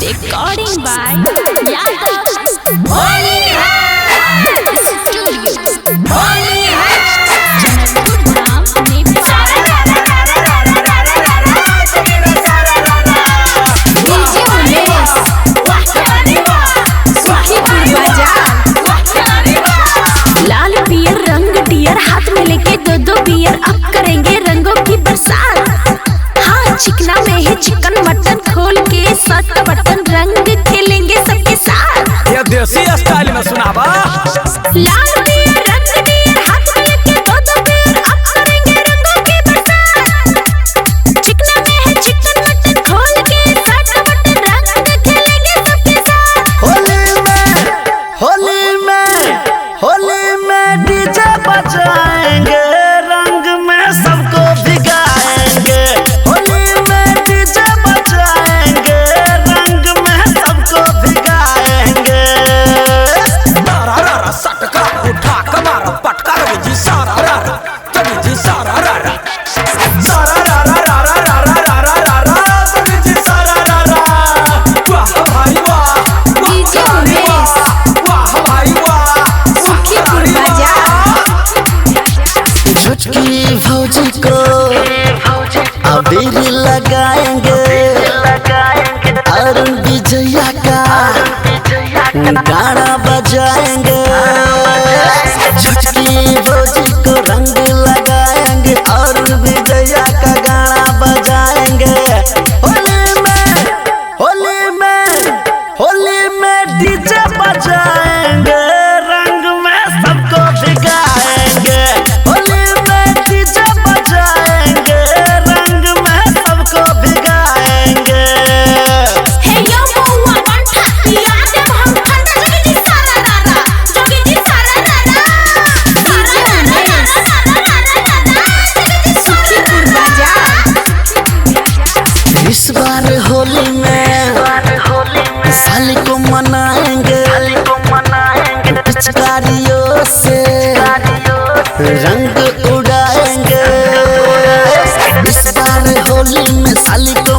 Recording by Yadav Studio. Janakpur Dham, Nepal. DJ Umesh, Sukhipur बाजार। लाल पियर रंग Deere, हाथ में लेके दो दो बियर, अब करेंगे रंगों की बरसात। हाँ, चिकना में है चिकन मटन, खोल के सट बटन, रंग खेलेंगे सबके साथ। ये देसी स्टाइल में सुनावा। लाल पियर रंग डियर, हाथ में लेके दो दो बियर, अब करेंगे रंगों की बरसात। चिकना में है चिकन मटन, खोल के सट बटन, रंग खेलेंगे सबके साथ। होली में, होली में, होली में डीजे बजाएंगे, रंग में सबको भिगाएंगे। होली में डीजे बजाएंगे, रंग में सबको भिगाएंगे। रा रा रा सटका उठा कमारा पटका रवि जी सारा रा रा रवि जी सारा रा रा सारा रा रा रा रा रा रा रा रा रा रा रवि जी सारा रा रा। वाह भाई वाह, वाह डीजे भाई उमेश, वाह, वाह भाई वाह, सुखीपुर बाजार। झुटकी भौजी को अबीर लगाएंगे, अरुण विजया का गाना बजाएंगे। झुटकी भौजी को रंग लगाएंगे, अरुण विजया का गाना बजाएंगे। होली में, होली में, होली में डीजे बजाएंगे, रंग में सबको भिगाएंगे। होली में डीजे बजाएंगे, रंग में सबको भिगाएंगे। हे यो मौआ कंठा पिया देव हम ठंडा, जोगी जी सारा रा रा, जोगी जी सारा रा रा, सारा रा रा रा रा रा रा, जोगी जी सुखीपुर बाजार। इस बार होली में साल को मनाएंगे, पिचकारियों से रंग उड़ाएंगे। इस बार होली में साल को